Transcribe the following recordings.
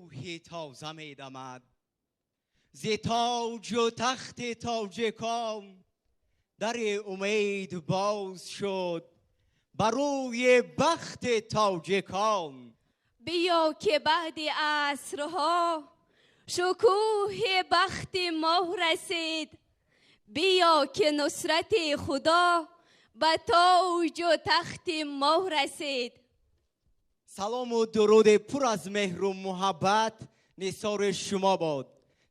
рӯҳи тоза медамад. Зи тоҷу тахти тоҷикон дари умед боз шуд бар рӯи бахти тоҷикон. Биё ки баъди асрҳо шукӯҳи бахти мо расид. Биё ки нусрати Худо ба тоҷу тахти мо расид. Салому дуруди пур аз меҳру муҳаббат нисори шумо бод.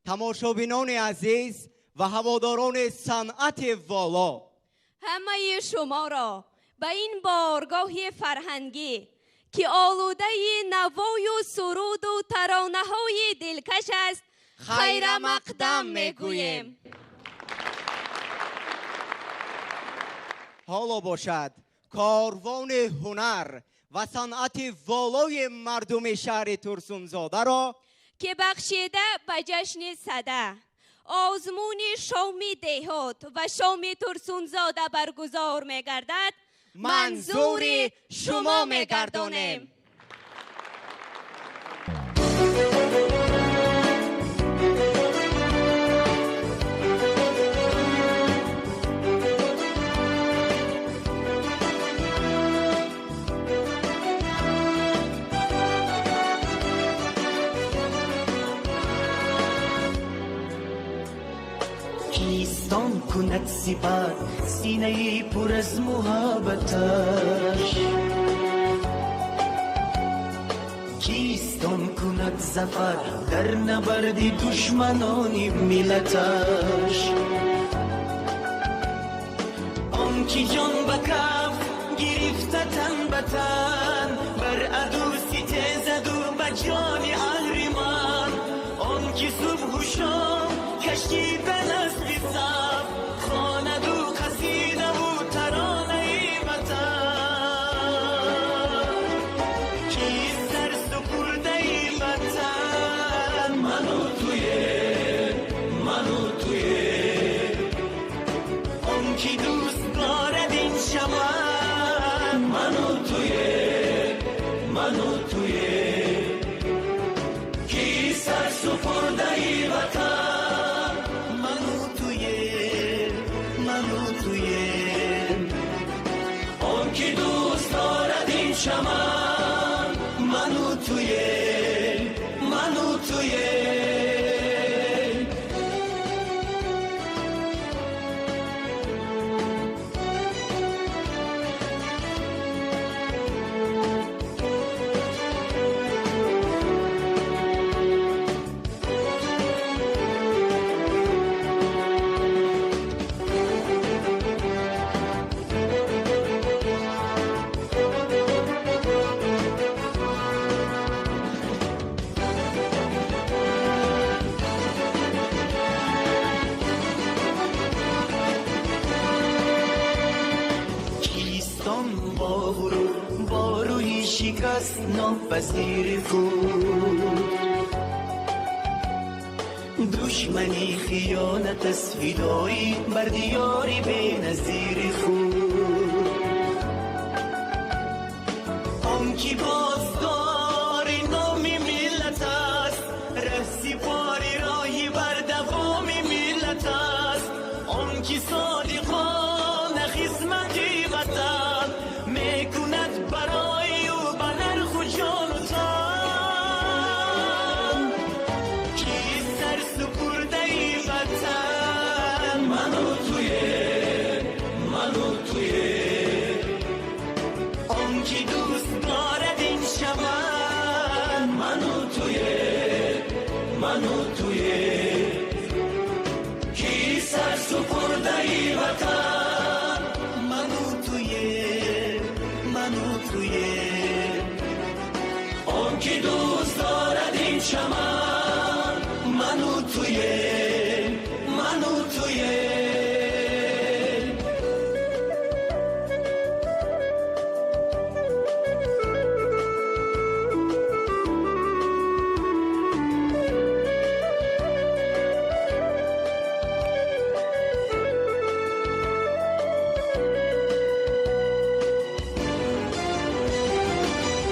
Тамошобинони азиз ва ҳаводорони санъати воло. Ҳамаи шуморо ба ин боргоҳи фарҳангӣ ки олудаи навою суруду таронаҳои дилкаш аст хайрамақдам мегӯем. Ҳоло бошад корвони ҳунар ва санъати волои мардуми шаҳри Турсунзодаро ки бахшида ба ҷашни сада озмуни шоми деҳот ва шоми Турсунзода баргузор мегардад манзури шумо мегардонем. Кистон кунад сипар синаи пур аз муҳаббаташ, кистон кунад зафар дар набарди душманони миллаташ. Он ки ҷон ба каф гирифта тан ба тан бар аду ситезаду ба ҷони аҳриман, он ки субҳу шом кашида насби саф хонаду қасидаву таронаи ватан, ки сарсупурдаи ватан ману туе, ману туе. Он ки дӯст дорад ин чаман ману туе, ману туе, ки сарсупурдаи ватан ману туе, ману туе. Он ки дӯст дорад ин чаман ману туе, ману туе. Шикаст нопазири худ душмани хиёнат аст фидоӣ бар диёри беназири худ. Он ки боздори номи миллат аст раҳсипори роҳи бардавоми миллат аст, он ки содиқона хизмати ватан мекунад барои ҷону тан, ки сарсупурдаи ватан ману туе, ману туе. Он ки дӯст дорад ин чаман ману туе, ману туе, ки сарсупурдаи ватан ману туе, ману туе. Он ки дӯст дорад ин чаман ману туе, ману туе.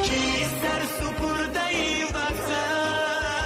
Ки сарсупурдаи ватан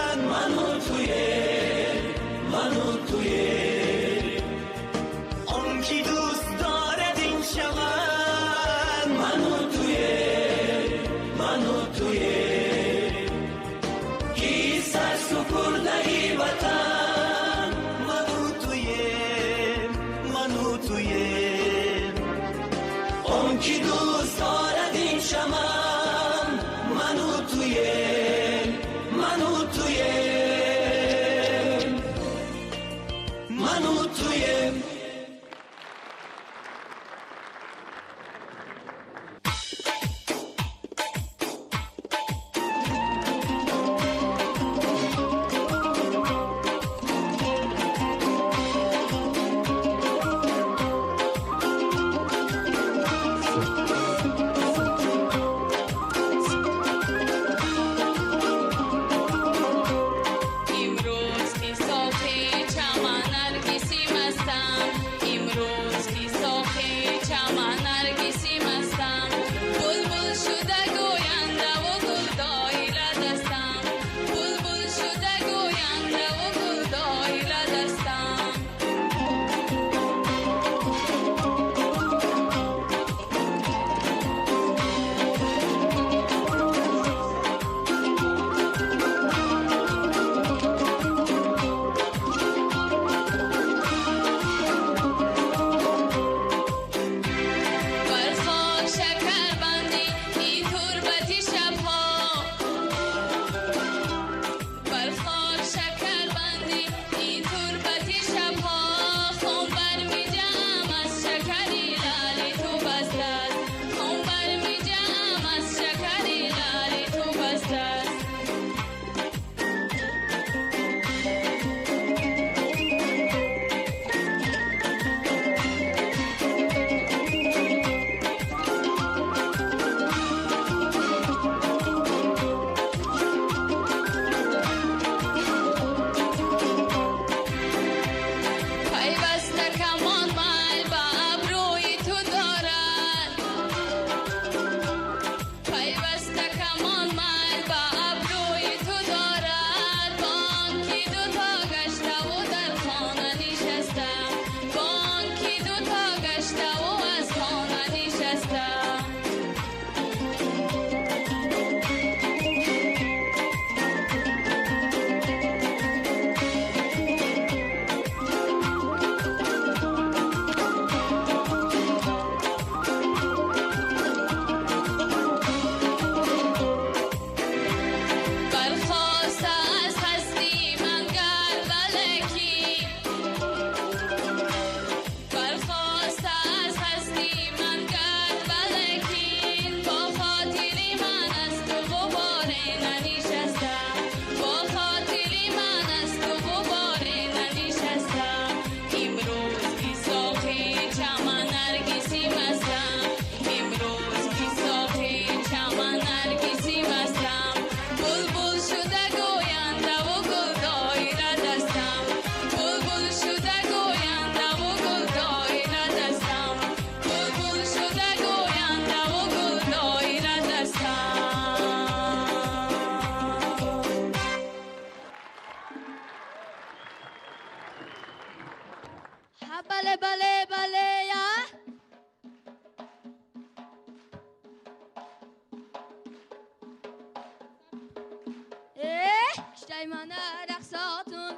Куштаи мана рақсотун,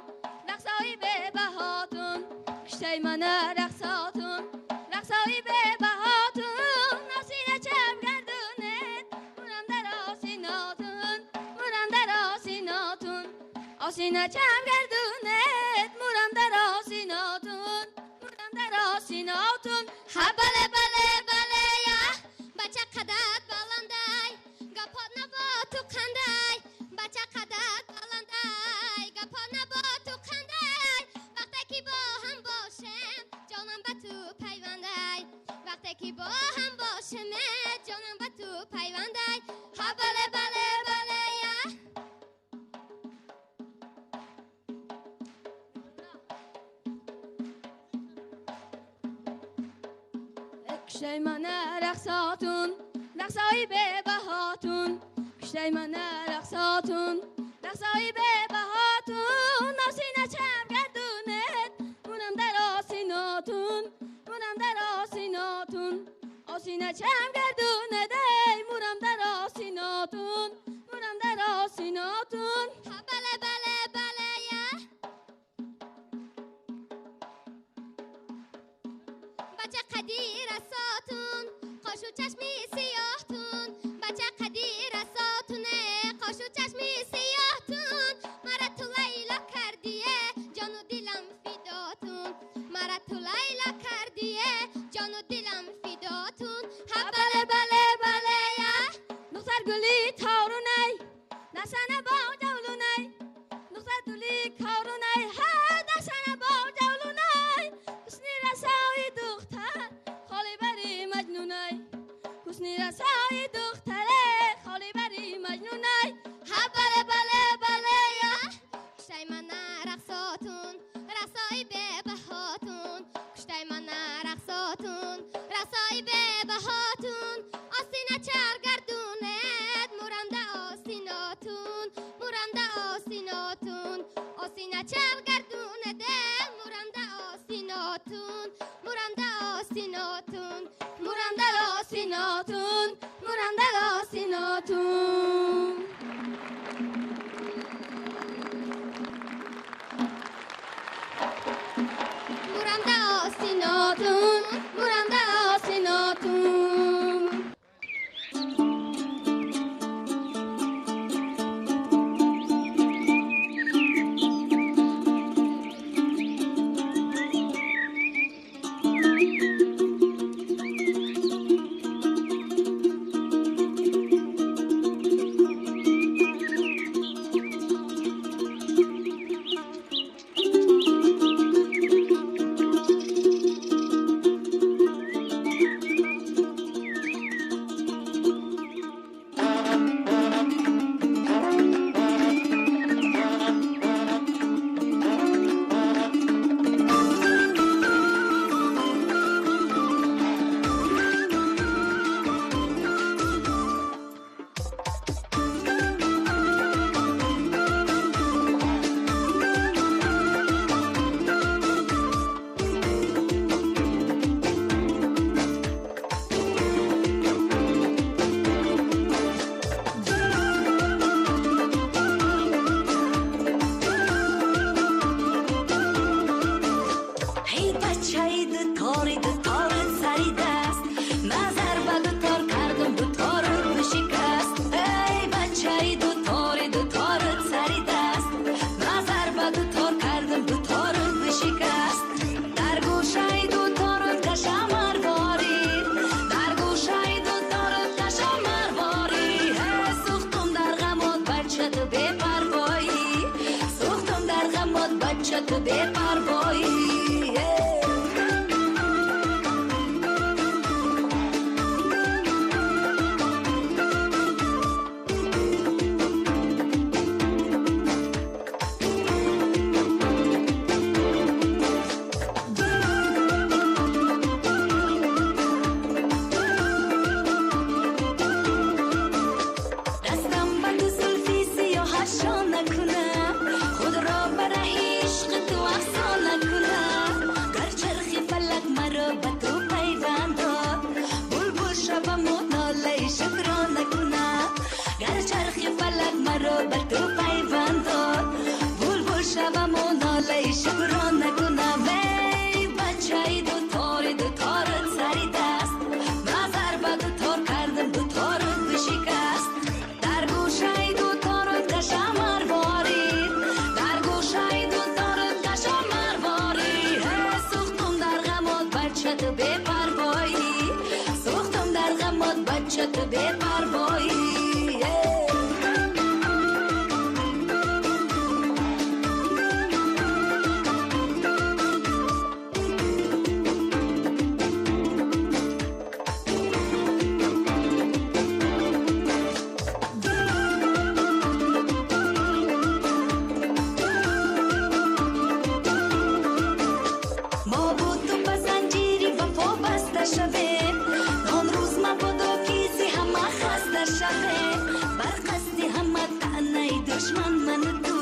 рақсои бебаҳотун. Куштаи мана рақсотун, рақсои бебаҳотун. Осина чап гардунет, мурам дар осинотун, мурам дар осинотун. Осина чап гардунет, мурам дар осинотун, мурам дар осинотун. Ҳа бале бале бале я, бача қадат баландай, гапот набо ту қандай, бача қадат баландай, гапот набо ту қандай. Вақте ки бо ҳам бошем, ҷонам ба ту пайвандай. Вақте ки бо ҳам бошем, ҷонам ба ту пайвандай. Ҳа бале бале бале я. Куштаи мана рақсотун, рақсои бебаҳотун. Куштаи мана рақсотун, рақсои бебаҳотун. Осина чап гардунет, мурам дар осинотун, мурам дар осинотун. Осина чап гардунет, эй, мурам дар осинотун, мурам дар осинотун. Ҳа бале бале бале я. Бача қади расотун, қошу чашми сиёҳтун. Бача қади расотун, қошу чашми сиёҳтун. Мара ту Лайла кардие, ҷону дилам фидотун. Мара ту Лайла кардие, ҷону дилам фидотун. Ҳа бале бале бале я. Духтар гули торунай, дастана бо ҷавлунай. Духтар гули корунай, ҳа дастана бо ҷавлунай. Ҳусни расои духтар, холи бари маҷнунай. Ҳусни расои духтаре, холи бари маҷнунай. Ҳа бале бале бале я. Куштаи мана рақсотун, рақсои бебаҳотун. Куштаи мана рақсотун, рақсои бебаҳотун. Осина чар гардунет, мурам да осинотун, мурам да осинотун. Осина чар гардунет, мурам да осинотун, мурам да осинотун, Мурам дар осинотун, мурам дар осинотун. Мурам да осинотун, мурам да осинотун. душман ману ту.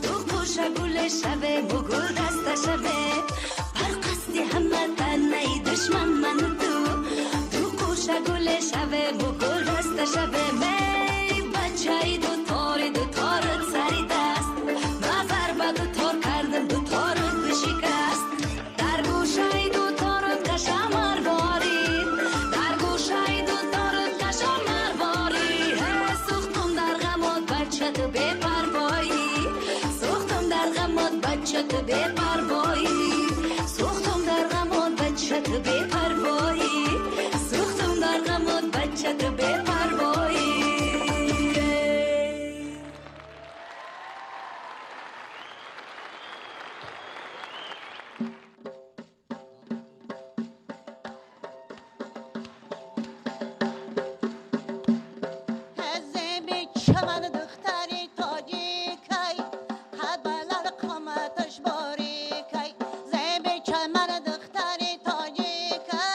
Ду қӯша гул шаве, бу гул даста шаве. Бар қасди ҳама танаи душман ману ту. Ду қӯша гул шаве, бу гул даста шаве. Эй бачаи ду тори, ду торат сари даст. Назар ба ду тор кардам, ду торат бишикаст. Дар гӯшаи ду торат кашам марворид. Дар гӯшаи ду торат кашам марворид. Сӯхтум дар ғамот бача ту бепарвоӣ. Сӯхтум дар ғамот бача ту бепарвоӣ. Сӯхтум дар ғамот бача ту бепарвоӣ. Сӯхтум дар ғамот бача ту бепарвоӣ. زمی چمن دختری تاجیکی، قد بلند قامتش باریکی. زمی چمن دختری تاجیکی،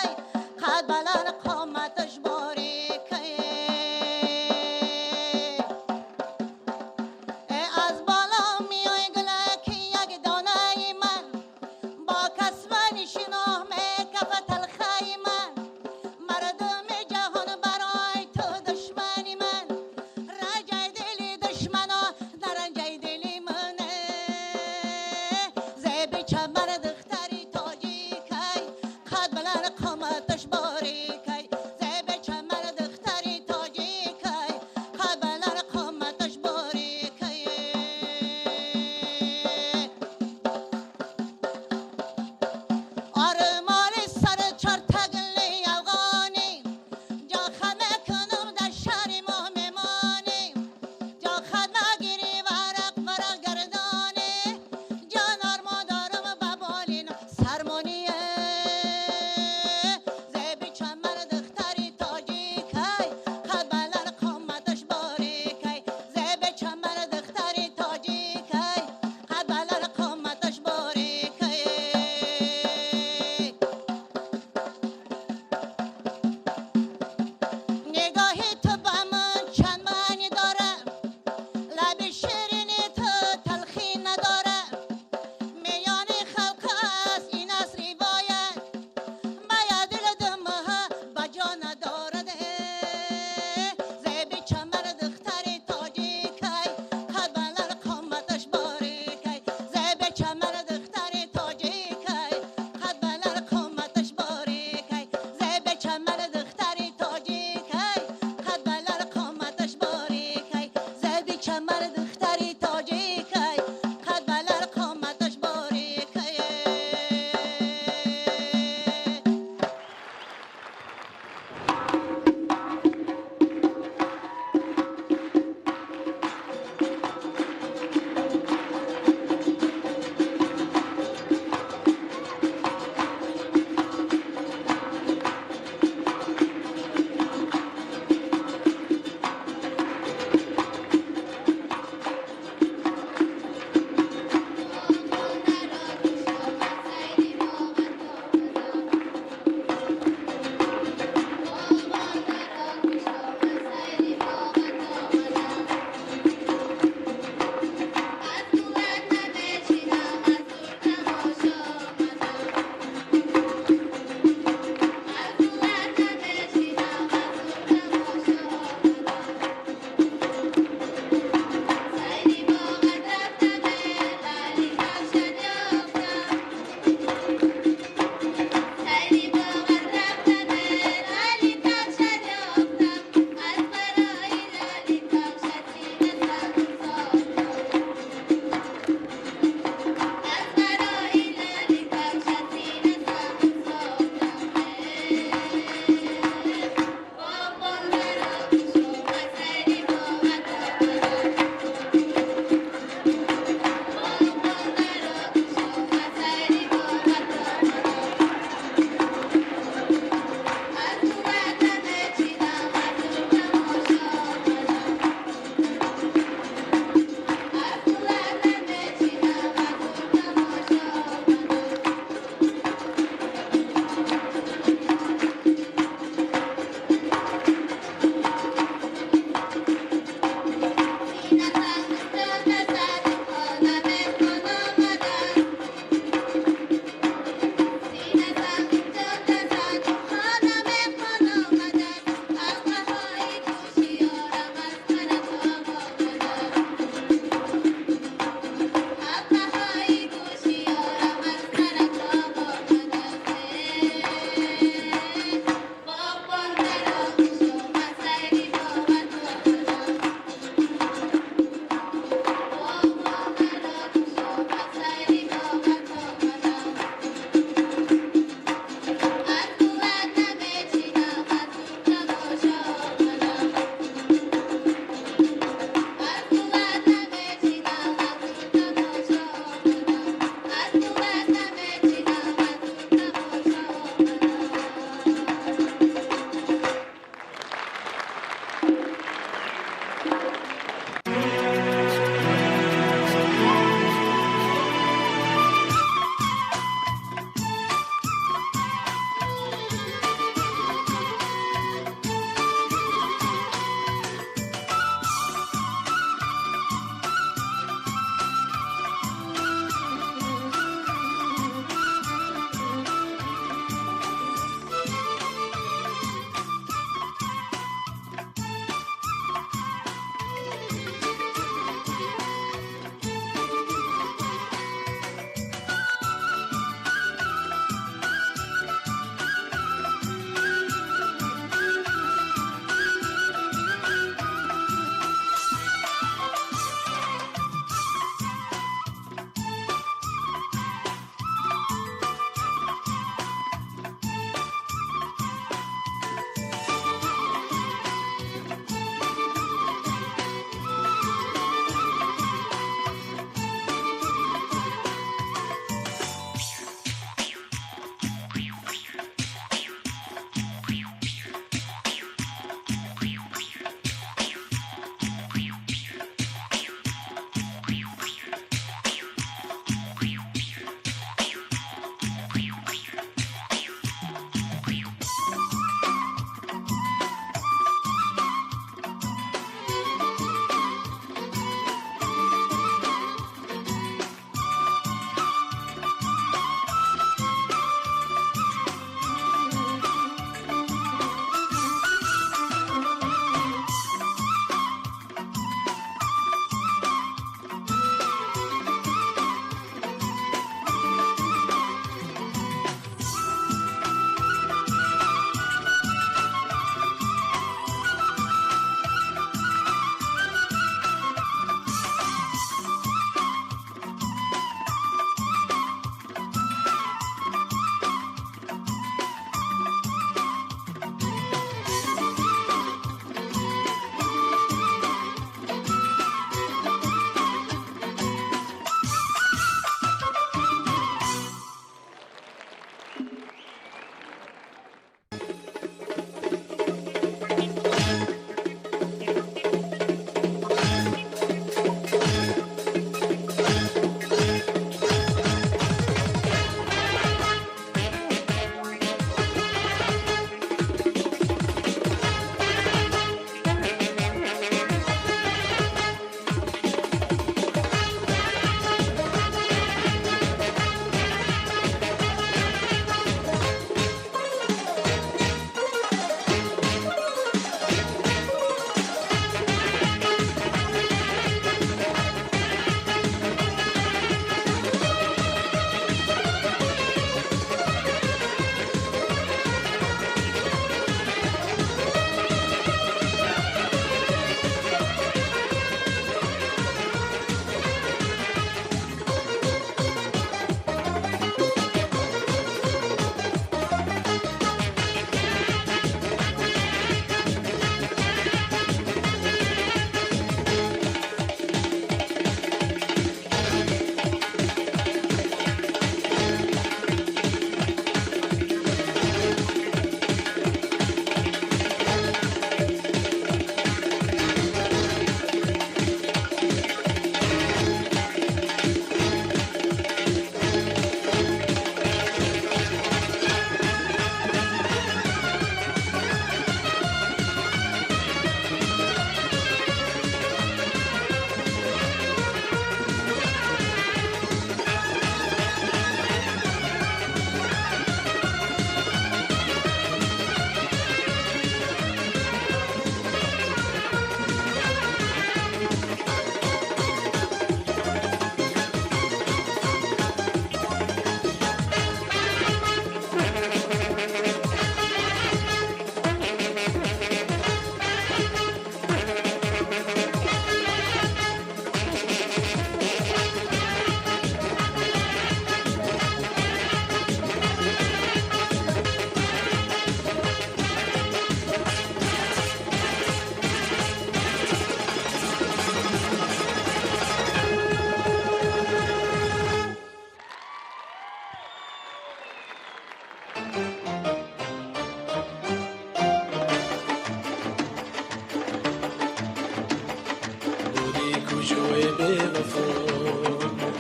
Куҷое бевафо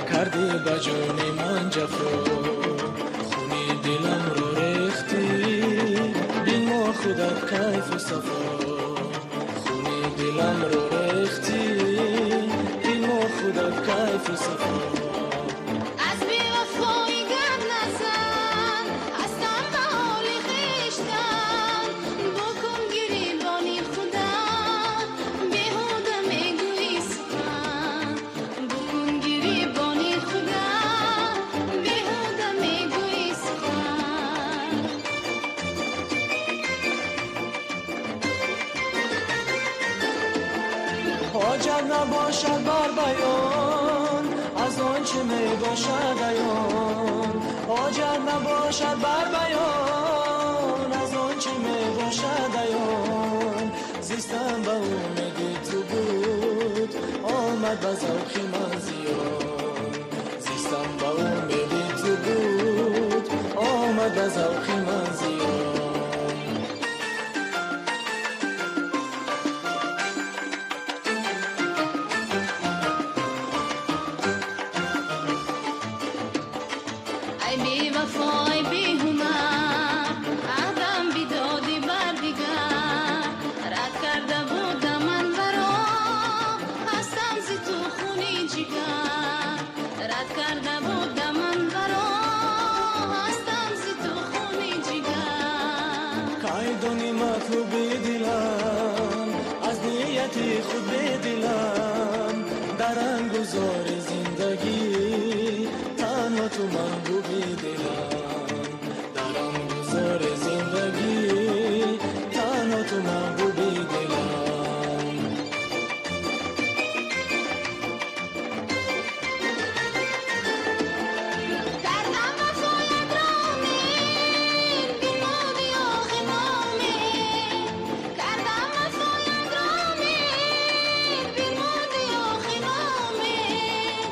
кардӣ ба ҷони ман ҷафо, хуни диламро рехтӣ, бимо худат кайфу сафо. Хуни диламро рехтӣ, бимо худат кайфу сафо. Аз бевафоӣ гап назан, ҳастам ба ҳоли хештан, букун гирибони худат, беҳуда мегӯӣ сухан. Букун гирибони худат, беҳуда мегӯӣ сухан. Ҳоҷат набошад бар баён аз он чӣ мебошад аён, ҳоҷат набошад бар баён аз он чӣ мебошад аён. Зистам ба умеди ту буд, омад ба завқи ман зиён. Зистам ба умеди ту буд, омад ба завқи ман зиён. Ай бевафо, ай беҳунар, аҳдам бидодӣ бар дигар, рад карда будам ман баро, ҳастам зи ту хуни ҷигар. Рад карда будам ман баро, ҳастам зи ту хуни ҷигар. Кай дони матлуби дилам, аз нияти худ бедилам, дар ангузори зиндагӣ танҳо ту маҳбуби дилам. Дар ангузори зиндагӣ танҳо ту маҳбуби дилам. Кардам вафоят ромин, бимоди охи номин. Кардам вафоят ромин, бимоди охи номин.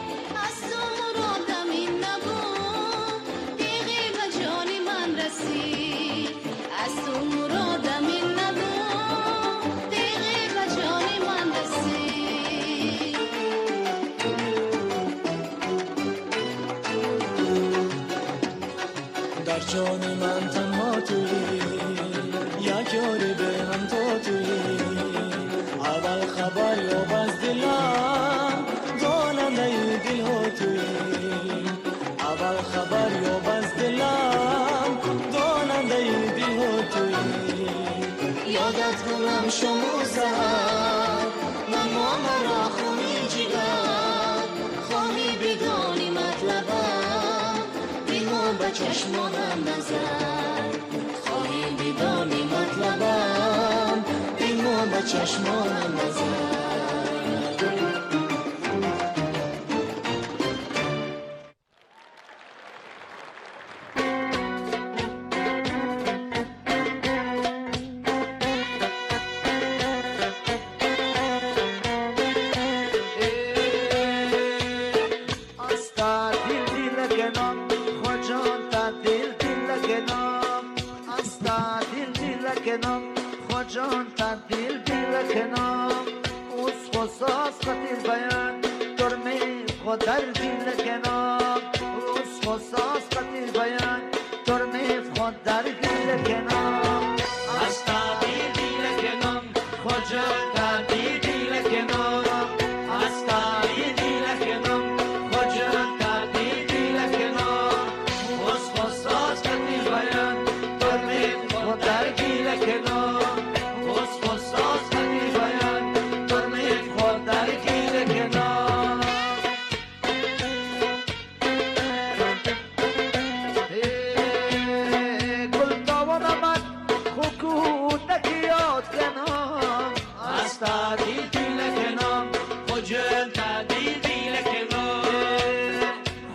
Аз ту муродам ин набуд, тиғи ба ҷони ман расид. Аз ту муродам ин набуд, тиғи ба ҷони ман расид. Дар ҷони ман танҳо туӣ, як ёри беҳамто туӣ. Аввал хабар ёб аз дилам, донандаи дилҳо туӣ. Аввал хабар ёб аз дилам, донандаи дилҳо туӣ. Ёдат кунам шому саҳар, намо маро хуни ҷигар. Хоҳӣ бидонӣ матлабам, бимо ба чашмонам назар. Хоҳӣ бидонӣ матлабам, бимо ба чашмонам назар. Asta dil dil kenam, khojan ta dil dil kenam. Asta dil dil kenam, khojan ta dil dil kenam. Us khosas qatil bayan, torme khodar dil kenam. Us khosas qatil bayan, torme khodar dil kenam. Asta dil dil kenam, khojan ta dil dil kenam. Asta dil dil kenam, khojan ta dil dil kenam. Us khosas qatil bayan, torme khodar dil kenam. Us khosas qatil bayan, torme khodar dil kenam. Gul davanam خکودک یاد کنم. Asta dil dil kenam, khojan ta dil dil kenam.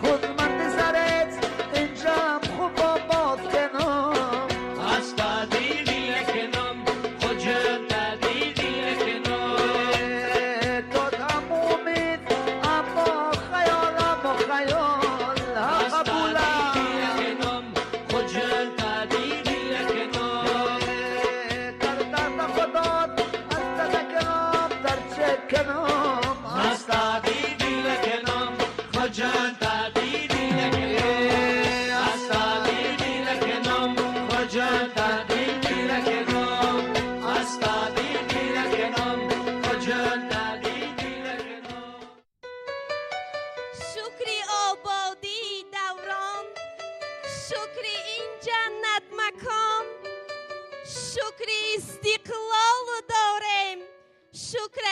خود من سرت اینجام خوب آباد کنم. Asta dil dil kenam, khojan ta dil dil kenam. دادم امید اما خیالم و خیال Asta dil قبولم. dil kenam, khojan ta dil dil kenam. در درد خداد از کنم در چه کنم. Asta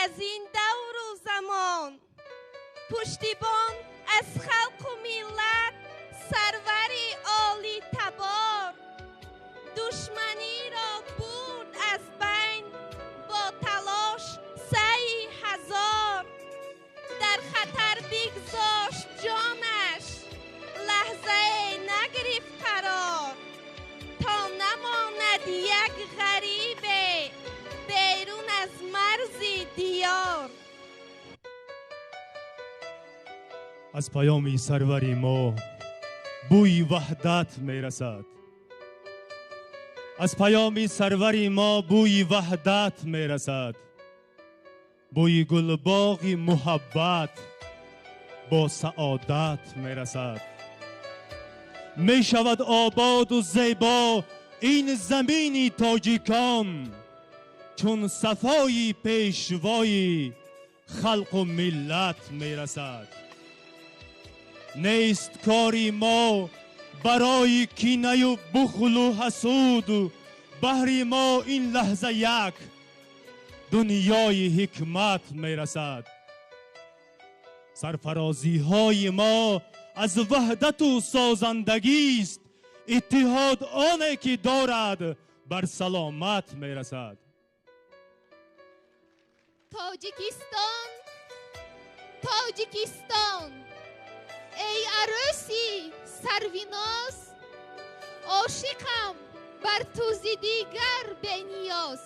аз ин давру замон. Пуштибон аз халқу миллат, сарвари олитабор. Душманиро бурд аз байн бо талош саъи ҳазор. Дар хатар бигзошт ҷонаш, лаҳзае нагирифт қарор. То намонад як ғарибе берун аз марзи диёр. Аз паёми сарвари мо бӯи ваҳдат мерасад. Аз паёми сарвари мо бӯи ваҳдат мерасад. Бӯи гулбоғи муҳаббат бо саодат мерасад. Мешавад ободу зебо ин замини тоҷикон, чун сафои пешвои халқу миллат мерасад. Нест кори мо барои кинаю бухлу ҳасуд, баҳри мо ин лаҳза як дунёи ҳикмат мерасад. Сарфарозиҳои мо аз ваҳдату созандагист, иттиҳод оне ки дорад бар саломат мерасад. Тоҷикистон, Тоҷикистон, эй арӯси сарвиноз, ошиқам бар ту зи дигар бениёз.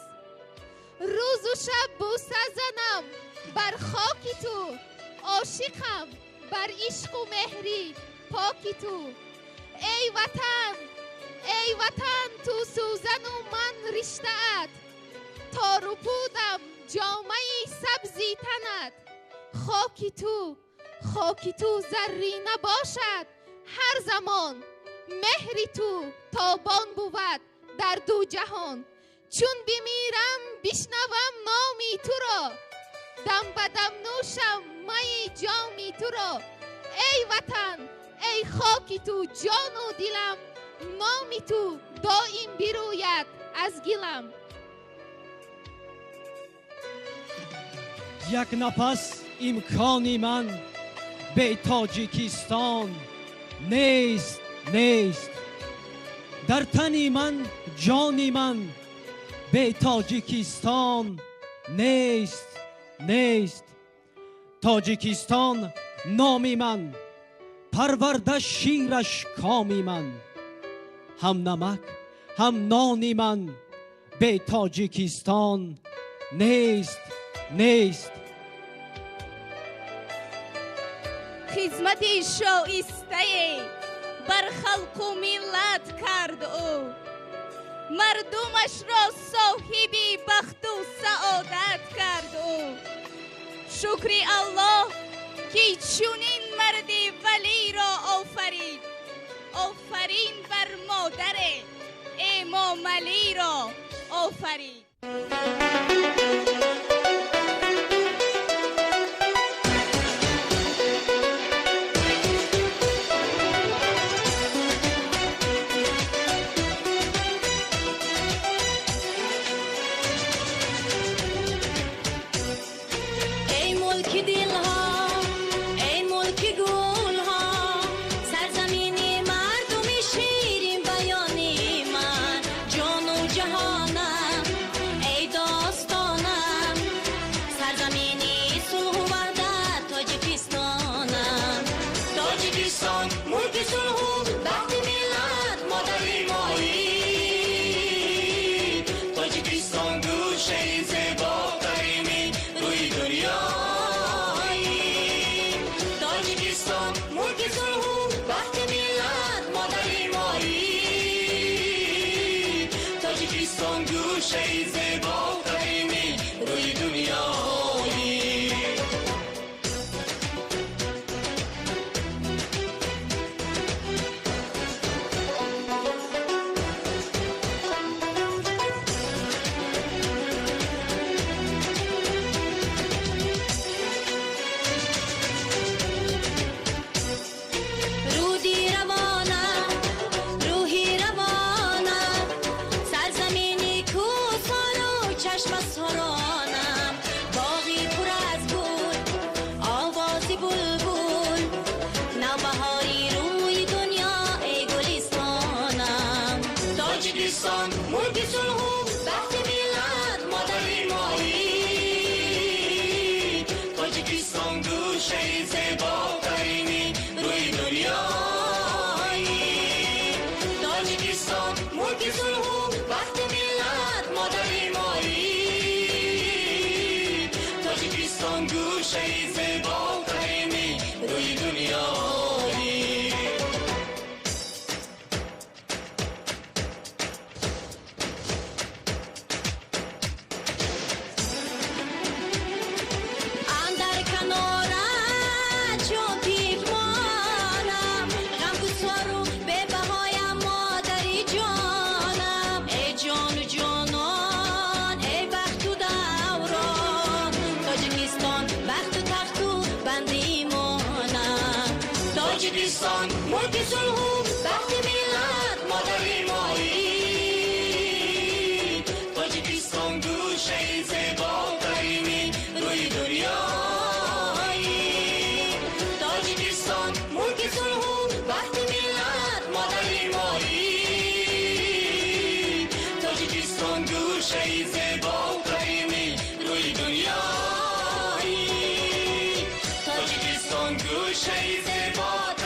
Рӯзу шаб бӯса занам бар хоки ту, ошиқам бар ишқу меҳри поки ту. Эй ватан, эй ватан, ту сӯзану ман риштаат, тору пудам ҷомаи сабзи танат. Хоки ту, хоки ту заррӣ набошад ҳар замон, меҳри ту тобон бувад дар ду ҷаҳон. Чун бимирам бишнавам номи туро, дам ба дам нӯшам майи ҷоми туро. Эй ватан, эй хоки ту ҷону дилам, номи ту доим бирӯяд аз гилам. Як нафас имкони ман бе Тоҷикистон нест, нест. Дар тани ман ҷони ман бе Тоҷикистон нест, нест. Тоҷикистон номи ман, парварда шираш коми ман. Ҳам намак, ҳам нони ман бе Тоҷикистон нест, нест. Хизмати шоистае бар халқу миллат кард ӯ, мардумашро соҳиби бахту саодат кард ӯ. Шукри Аллоҳ ки чунин марди валиро офарид, офарин бар модаре Эмомалиро офарид. Руҳи равона, сарзамини кӯсоро. گوشه زیباترینی روی دنیایی. Андар канора чун тифмонам, ғамгусору бебаҳоям, модари ҷонам. Эй ҷону ҷонон, эй бахту даврон, Тоҷикистон бахту тахту банди имонам. Тоҷикистон мулки сулҳу бахти миллат, модари моӣ. Тоҷикистон гӯшаи зеботарини рӯи дунёӣ. Тоҷикистон мулки сулҳу бахти миллат, модари моӣ. Тоҷикистон гӯшаи зеботарини рӯи дунёӣ. Тоҷикистон гӯшаи зеботарини